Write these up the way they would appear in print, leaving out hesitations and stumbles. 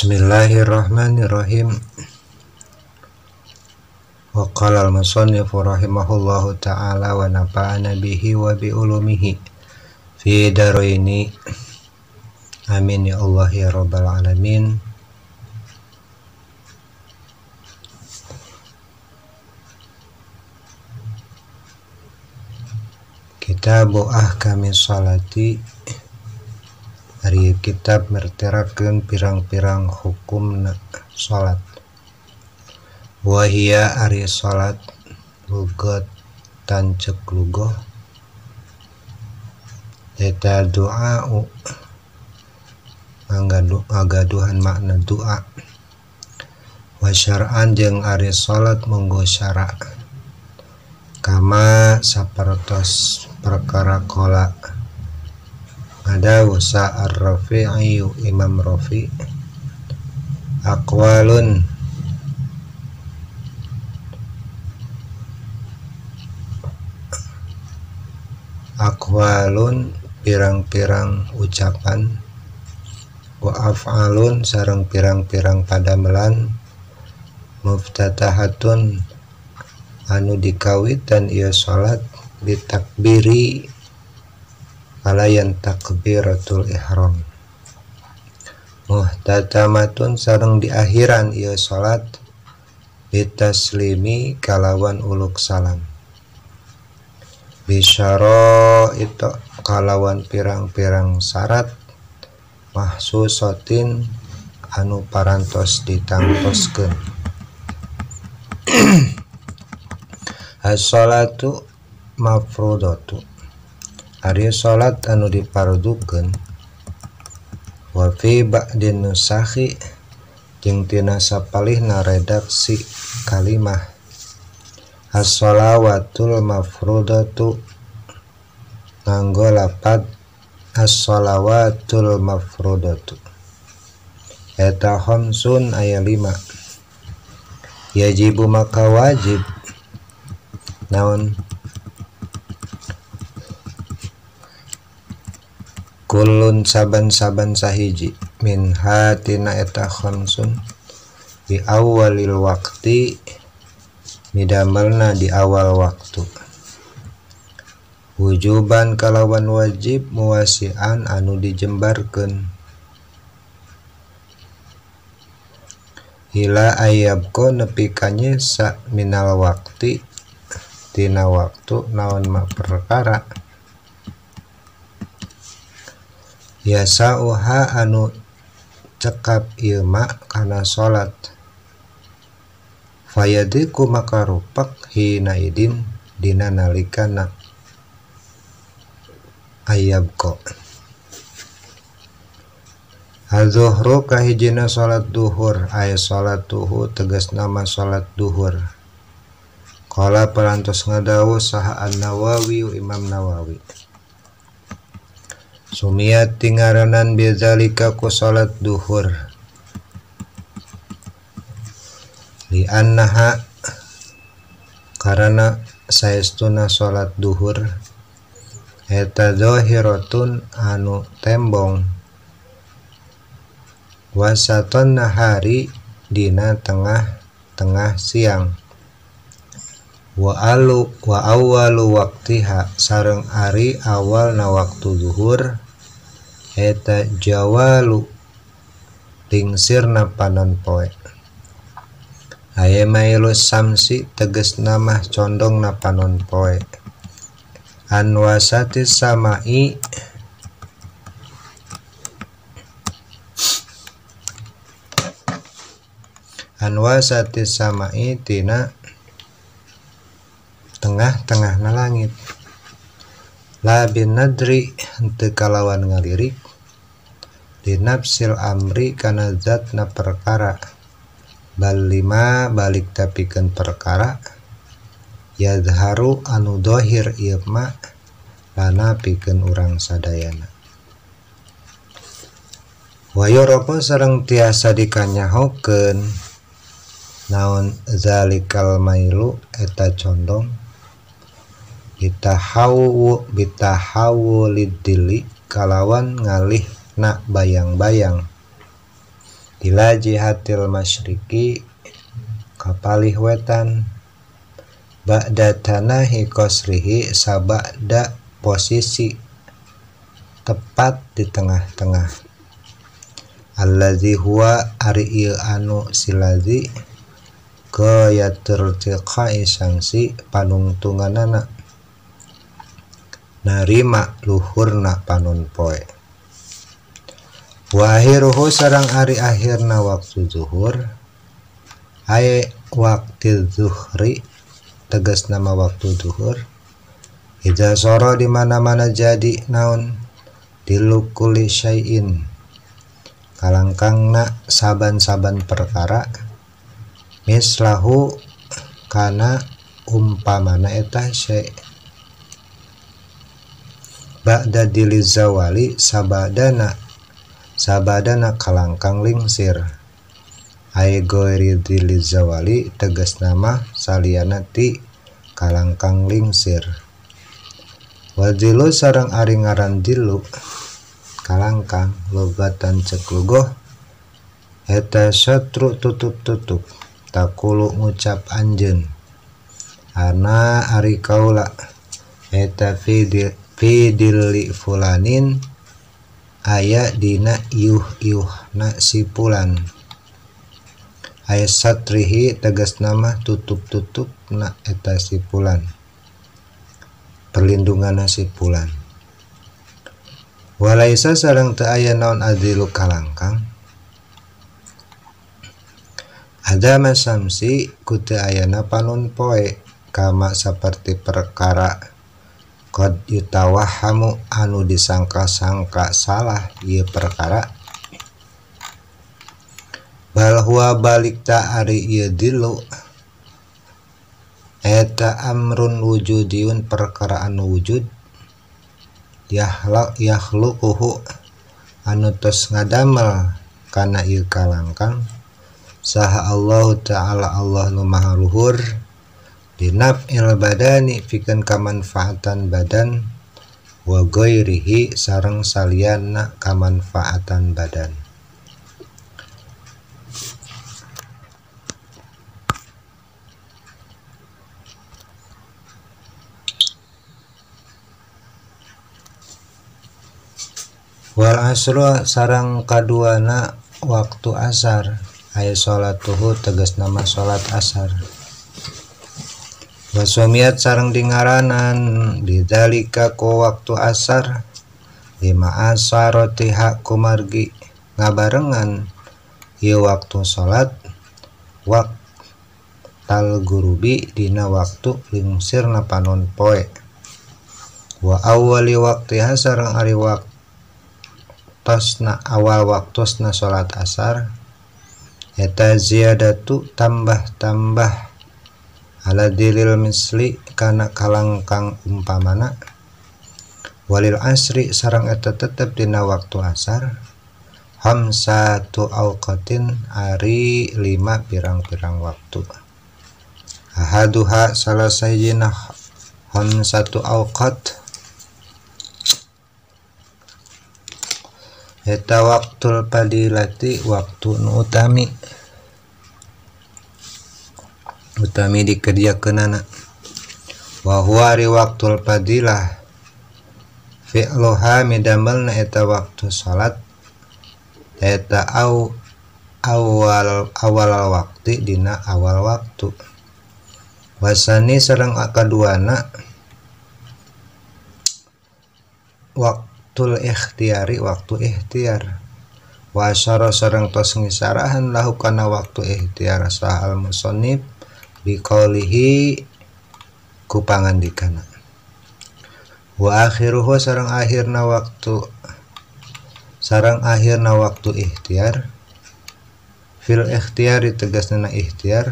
Bismillahirrahmanirrahim. Wa qala al-musannif rahimahullahu ta'ala wa nafa'ana bihi wa bi ulumihi fi daraini. Amin ya Allah ya rabbal alamin. Kitabu Ahkamis Sholati, ari kitab merterakeun pirang-pirang hukumna salat. Wahia ari salat lugat tancek lugoh eta doa ngagaduhan makna doa. Wa syar'an jeung ari salat monggo syara' kama sapertos perkara qala ada wasa ar-Rafi'i Imam Rafi aqwalun aqwalun pirang-pirang ucapan wa af'alun sareng pirang-pirang padamelan muftatahatun anu dikawitan ieu salat bitakbiri kalayan takbiratul ihram muhtatamatun sareng diakhiran ieu salat bitaslimi kalawan uluk salam bisyara itu kalawan pirang-pirang syarat mahsusatin anu parantos ditangtoskeun. As-sholatu mafrudatu ari salat anu dipardukeun wa fi ba'din nusakhi jeung tina sapalihna redaksi kalimah as-sholawatul mafrudatu nganggo lapad as-sholawatul mafrudatu eta khamsun aya 5 yajibu maka wajib naon kulun saban-saban sahiji min hatina eta khamsun di awalil waqti midamelna di awal waktu wujuban kalawan wajib muwasian anu dijembarkeun ila ayabko nepi ka nyesa minal waqti tina waktu naon ma perkara yasauha anu cekap ieu ma kana salat fayadiku maka rupak hina idin dina nalikana ayabko. Az-zuhru kahijina salat duhur ay salatuhu tegas nama salat duhur. Qala parantos ngadawu saha An-Nawawi Imam Nawawi sumiyat tingaranan bidzalika ku salat duhur li annaha karana saestuna salat duhur eta zahiratun anu tembong wasaton nahari dina tengah-tengah siang wa alu wa awwalu waqtiha sareng ari awal na waktu zuhur eta jawalu lingsirna panon poe aya mailus samsi tegasna mah condongna panon poe anwasati samai anwasati samai tina tengah-tengah na langit la bin nadri henteu kalawan ngalirik linafsil amri kana zatna perkara bal lima balik tapikeun perkara yadharu anu dohir ieu ma lana pikeun urang sadayana wa yurafu sareng tiasa dikanyahokeun naon zalikal mailu eta condong bitahawulid dili kalawan ngalih na bayang-bayang Ila jihatil masyriqi kapalih wetan ba'da tanahi qasrihi sabada posisi tepat di tengah-tengah allazi huwa ari ieu anu silazi gayatul tiqai syamsi panungtunganana narima luhurna panon poe wa akhiruhu sareng ari akhirna waktu zuhur ay waktu zuhri tegas nama waktu zuhur idza sora di mana-mana jadi naon dilukuli syai'in kalangkangna saban-saban perkara mislahu kana umpamana eta syai' ba'da dilizawali sabadana kalangkang lingsir ay ghairi dilizawali tegas nama saliyana ti kalangkang lingsir wajilu sareng ari ngaran dilu kalangkang logatan cek lugoh eta satru tutup-tutup takulu ngucap anjeun ana ari kaula eta fidilli fulanin aya dina iuh-iuhna si fulan aya satrihi tegas nama tutup-tutup na eta si fulan perlindunganna si fulan walaisa sareng teu aya naon adzilu kalangkang adama samsi ku teu ayana panon poe kama saperti perkara qad yutawahhamu anu disangka-sangka salah ieu perkara bal huwa balik ta ari ieu dilu eta amrun wujudiun perkara anu wujud yakhluquhu anu tos ngadamel kana ieu kalangkang saha Allah ta'ala Allah nu maha luhur dinaf'il badani pikeun kamanfaatan badan wa ghairihi sareng saliyana kamanfaatan badan. Wal asru sareng kaduana waktu asar aya salatuhu tegas nama salat asar wasumiat sareng dingaranan bidzalika ku waktu asar lima asaratiha kumargi ngabarengan ieu waktu salat waqtal gurubi dina waktu lingsirna panon poe wa awwali waqtiha sareng ari waktosna awal waktosna salat asar eta ziyadatu tambah-tambah ala dilil misli kana kalangkang umpamana walil asri sareng eta tetep dina waktu asar hamsatu awqatin ari 5 pirang-pirang waktu ahaduha salah sahijina hamsatu awqat eta waktul fadilati waktu nu utami utami dikerjakeunana wa huwa ari waktul fadilah fi'luha midamelna eta waktu salat eta au awal waktu dina awal waktu wasani sareng kaduana waktul ikhtiari waktu ikhtiar wa asyara sareng tos ngisarahan lahu kana waktu ikhtiar sahal musannif biqaulihi ku pangandikana wa akhiruhu sareng akhirna waktu ikhtiar fil ikhtiari tegasna ikhtiar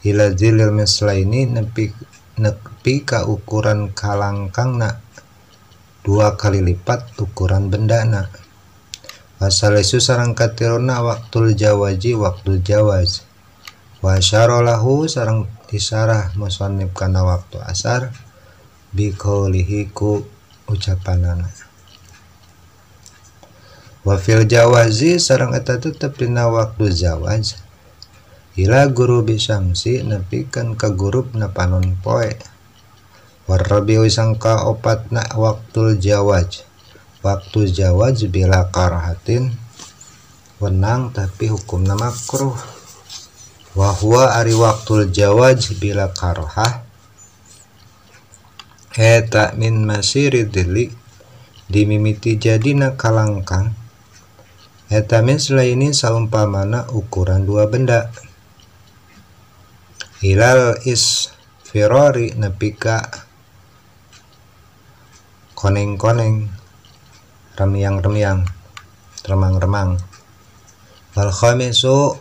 ila zilil mislaini nepi ka ukuran kalangkangna 2 kali lipat ukuran bendana wasalisu sareng katiruna waktul jawaji waktu jawaz wa syaralahu sareng isarah musannif kana waktu asar biqaulihi ku ucapanana. Wa fil jawazi sareng eta tetep dina waktu jawaz ila gurubi syamsi nepikeun ka gurubna panon poe. Warrabiu sangka opatna waktul jawaz, waktu jawaz bila karahatin wenang tapi hukumna makruh. Wa huwa ari waktul jawaz bila karahah eta min masiri dhilli dimimiti jadina kalangkang eta mislaini saumpamana ukuran dua benda hilal isfirori nepi ka koneng-koneng remiang-remiang remang-remang. Wal khamisu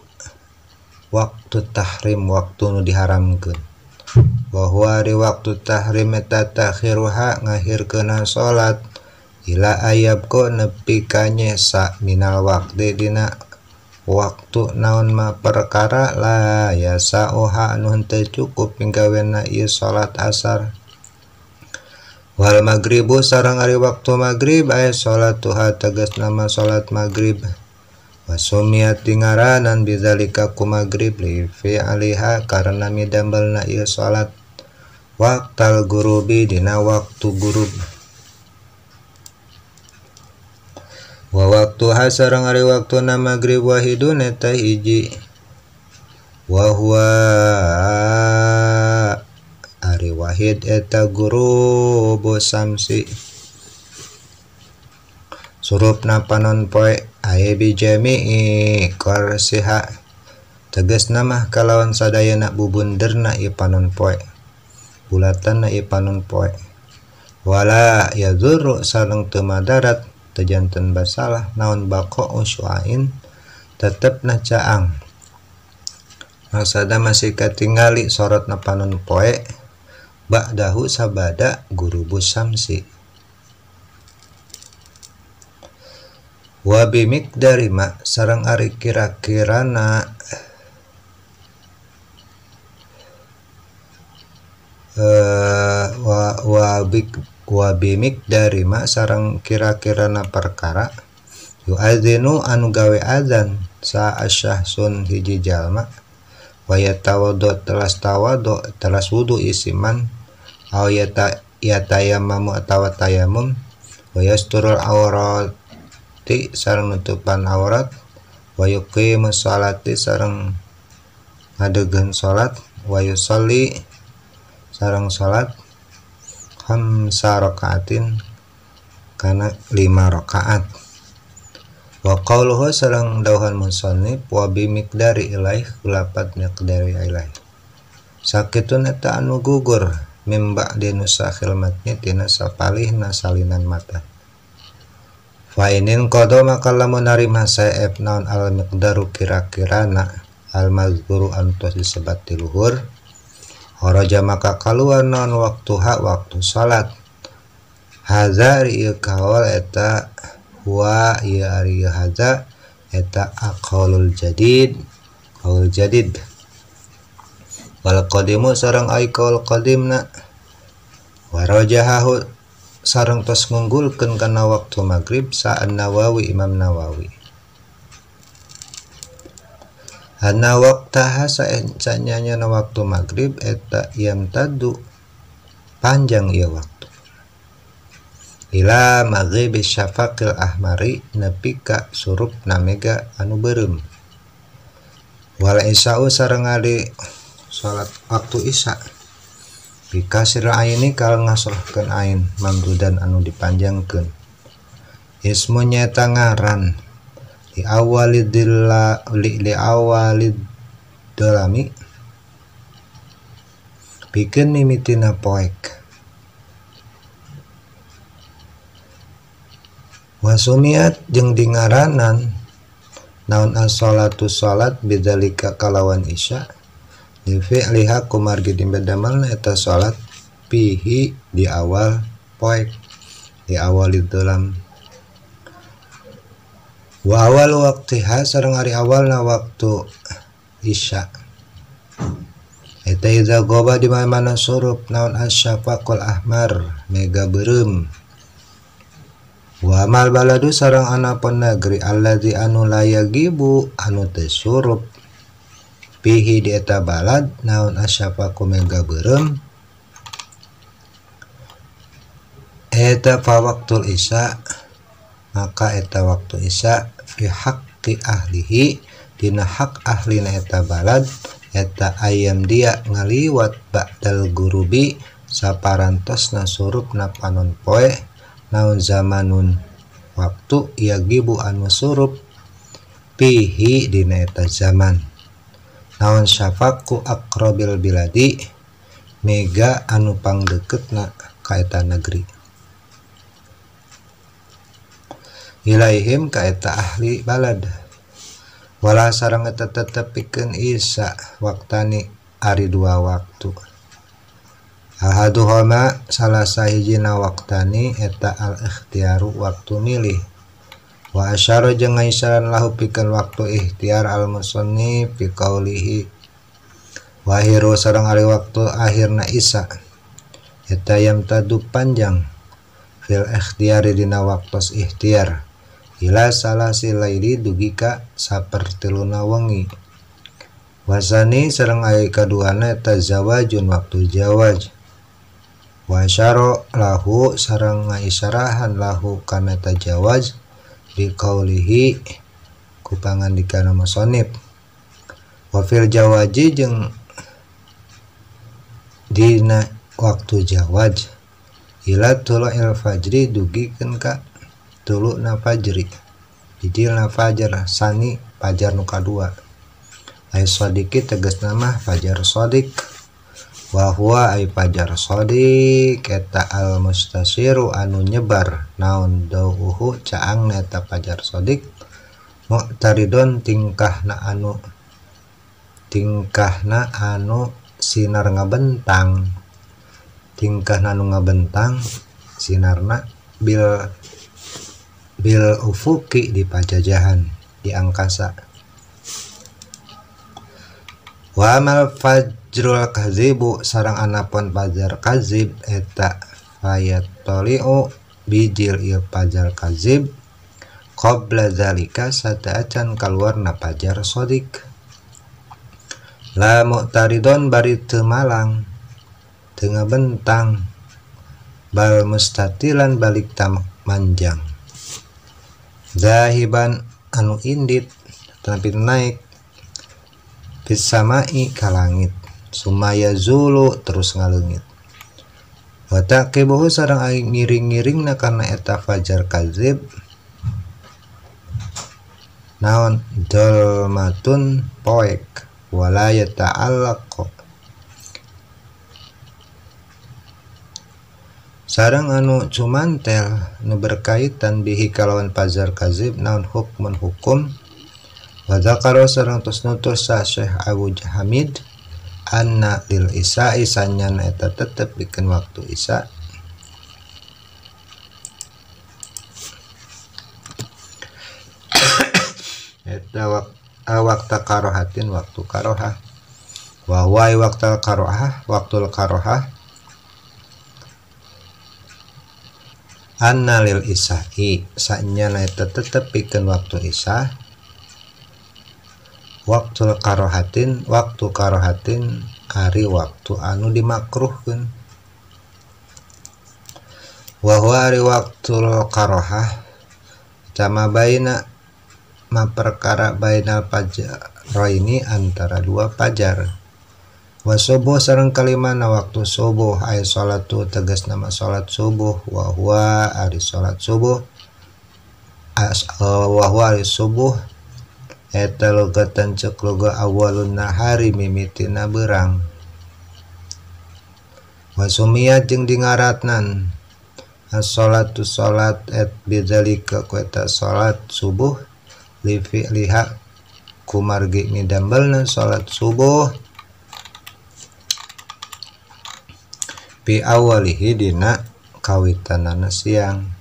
waktu tahrim waktu nu diharamkeun. Wa huwa ari waktu tahrim eta takhiruha ngahirkeunna salat ila ayabko nepi ka nyesa minal waqti dina waktu naon ma perkara la yasauha anu henteu cukup pinggaweanna ieu salat asar. Wal maghribu sareng ari waktu maghrib aya salatuha tegasna mah salat maghrib. Wasumiyat dingaranan bidzalika ku maghrib li fi'liha karena midambelna ieu salat waqtal gurubi dina waktu gurub. Wa waktuha sareng ari waktuna maghrib wahidun eta hiji. Wa huwa ari wahid eta gurubu samsi surupna panon poe aye bi jami'i qarsiha tegasna mah kalawan sadayana bubunderna ieu panon poe bulatanna ieu panon poe. Wala yadurru sareng teu madarat teu janten basalah naon baqa'u syu'ain tetepna caang maksada masih katingali sorotna panon poe ba'dahu sabada gurubus samsi. Wa bimiqdari ma sareng ari kira-kirana wa bimiqdari ma sareng kira-kirana perkara yu'adzinu anu gawe adzan sa asyahsun hiji jalma wa yatawaddo telas tawaddo telas wudu isiman aw yatayammamu atawa tayamum wa yasturul aurati sareng nutupan aurat wa yuqimu sholati sareng ngadegkeun salat wa yusolli sareng salat khamsa rakaatin kana 5 rakaat. Wa qauluhu sareng dauhan musannif wa bi miqdari ilaih kulapat miqdari ilaih sakitun eta anu gugur mim ba'di nusakhil matni tina sapalihna salinan mata. Fa inin qada maka lamun narima saep naon al miqdaru kira-kirana al mazkuru anu tos disebat di luhur kharaja maka kaluar naon waktuha waktu salat. Hadza ieu kaul eta huwa ieu ari hadza eta aqaulul jadid qaul jadid. Wal qadimu sareng ai qaul qadimna warajahahu sareng tos ngunggulkeun kana waktu maghrib sa'an Nawawi Imam Nawawi. Ana waqtaha saencanyana waktu maghrib eta yamtadu panjang ieu waktu ila maghribi syafaqil ahmari nepi ka surupna mega anu beureum. Wal isya'u sareng ari salat waktu isya bikasir aini kal ngasolahkeun ain mamdudan anu dipanjangkeun ismu nyaeta ngaran li awalidilla li awalid dolami pikeun mimitina poek. Wasumiat jeung dingaranan naon as-salatu salat bidzalika kalawan isya li fi'liha kumargi dibedamelna eta salat pihi di awal poek di awalid dolam. Wa awal waqtiha sareng ari awalna waktu isya eta idza ghaba di mana surup naon asyafaqul ahmar mega beureum. Wa mal baladu sareng anapun negeri alladzi anu la yagibu anu teu surup pihi di eta balad naon asyafaku mega beureum eta fa waktul isya maka eta waktu isya fi haqqi ahlihi dina hak ahlina eta balad eta ayam dia ngaliwat ba'dal gurubi saparantosna surupna panon poe naon zamanun waktu yagibu anu surup pihi dina eta zaman naon syafaku aqrabil biladi mega anu pangdeukeutna ka eta negeri ilaihim ka eta ahli balad wala sareng eta tetep pikeun isya waktani ari dua waktu. Ahaduhuma salah sahijina waktani eta al-ikhtiaru waktu milih wa asyara jeung ngaisyaran lahu pikeun waktu ikhtiar al-musannif fi qaulihi wa ahiru sareng ari waktu akhirna isya eta yamtadu panjang fil ikhtiari dina waktos ikhtiar ila salasi laili dugi ka sapertiluna wengi wasani sareng aya kaduana eta zawajun waktu jawaj wa asyara lahu sareng ngaisyarahan lahu kana tajawaz bi qaulihi ku pangandikana musannif wa fil jawaji jeung dina waktu jawaj ila tulu'il fajri dugikeun ka tuluna fajri hijilna fajar sani fajar nu kadua ay sadiqi tegasna mah fajar sadiq wa huwa ay fajar shadiq eta al mustasiru anu nyebar naon dauhu caangna eta fajar shadiq mu'taridon tingkahna anu sinar ngabentang tingkahna anu ngabentang sinarna bil ufuki di pajajahan di angkasa wa amal fajrul kadzibu sareng anapun fajar kadzib eta fayatoliu bijil ieu fajar kadzib qabla zalika sataacan kaluarna fajar shadiq la mu'taridon bari teu malang teu ngabentang bal mustatilan balik tamak manjang zahiban anu indit tapi naik bisamai ka langit sumaya zulu terus ngaleungit wa taqibuhu sareng aing ngiring-ngiringna kana eta fajar kadzib naon dolmatun poek wala yata'allaqu sareng anu cumantel nu berkaitan bihi kalawan fajar kadzib naon hukmun hukum wa dzakara sareng tos nutur sa Syekh Abu Hamid anna lil isya'i sanyana eta tetep pikeun waktu isya eta waktu karohatin waktu karohah wa huwa waktu karohah waktul karohah anna lil isya'i sanyana eta tetep pikeun waktu isya waktu karohatin ari waktu anu dimakruhkeun wa huwa ari waktu karohah sama baina ma perkara bainal fajraini antara dua fajar wa subuh sareng kalimana waktu subuh ay salatu tegas nama salat subuh wa huwa ari salat subuh wa huwa ari subuh eta logatan cek loga awalun nahari mimitina berang wa sumiyat jeung dingaratnan as-salatu salat et bidzalika ku eta salat subuh li fi'liha kumargi midambelna salat subuh bi awalihi dina kawitanana siang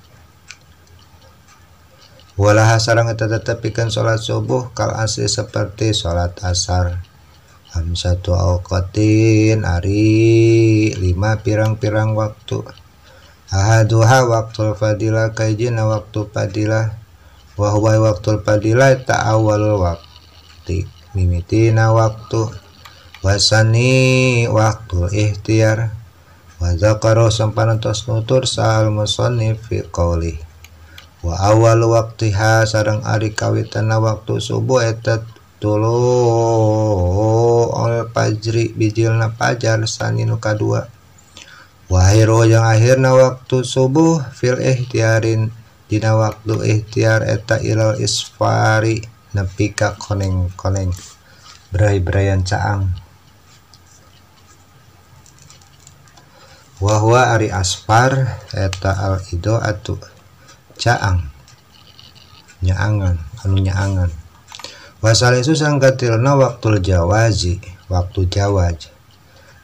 walaha sareng eta tetep pikeun salat subuh kal asri seperti salat asar hamsatu awqatin ari 5 pirang-pirang waktu Ahaduha waktul fadilah kaijina waktu fadilah wa huwa waktul fadilah ta awal waqti mimitina waktu wasani waktu ikhtiar wa zakaru samparantos nutur sal musannif fi qauli wa awal waqtiha sareng ari kawitana waktu subuh eta tulu'ul fajri bijilna fajar sani nu kadua wa akhiru jeung akhirna waktu subuh fil ikhtiarin dina waktu ikhtiar eta ilal isfari nepi ka koneng-koneng berai-beraian caang wa huwa ari asfar eta al idoatu caang nyaangan anu nyaangan wasalisu sangkatilna waktul jawazi waktu jawaz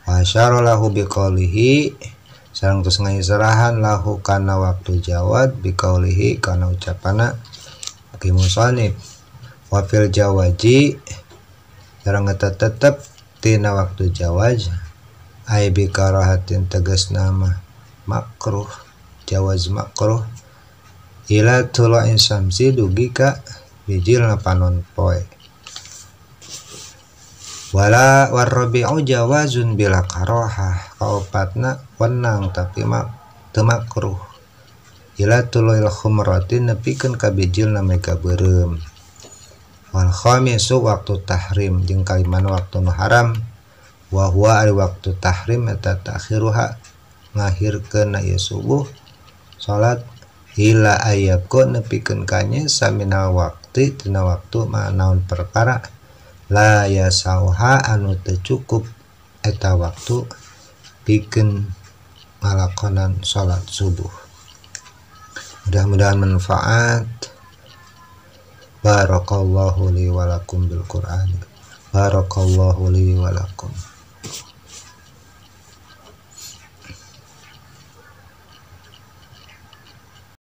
wa asyara lahu biqaulihi sareng tos ngaisarahan lahu kana waktu jawad biqaulihi kana ucapana ki musannif wa fil jawaji sareng eta tetep tina waktu jawaz ai bi karahatin tegasna mah makruh jawaz makruh ila tulu'in syamsi dugi ka bijilna panon poe wala warrabi'u jawazun bila karohah kaopatna wenang tapi teu makruh ila tulu'il khumrati nepikeun ka bijilna mega beureum wal khamisu waktu tahrim jeung kalimana waktu nu haram wa huwa ari waktu tahrim eta ta'khiruha ngahirkeun ieu subuh salat ila ayabko nepikeun ka nyesa minal waqti tina waktu manaon perkara la yasauha anu teu cukup eta waktu pikeun ngalakonan salat subuh. Mudah-mudahan manfaat. Barakallahu li wa lakum bil Qur'an. Barakallahu li wa lakum.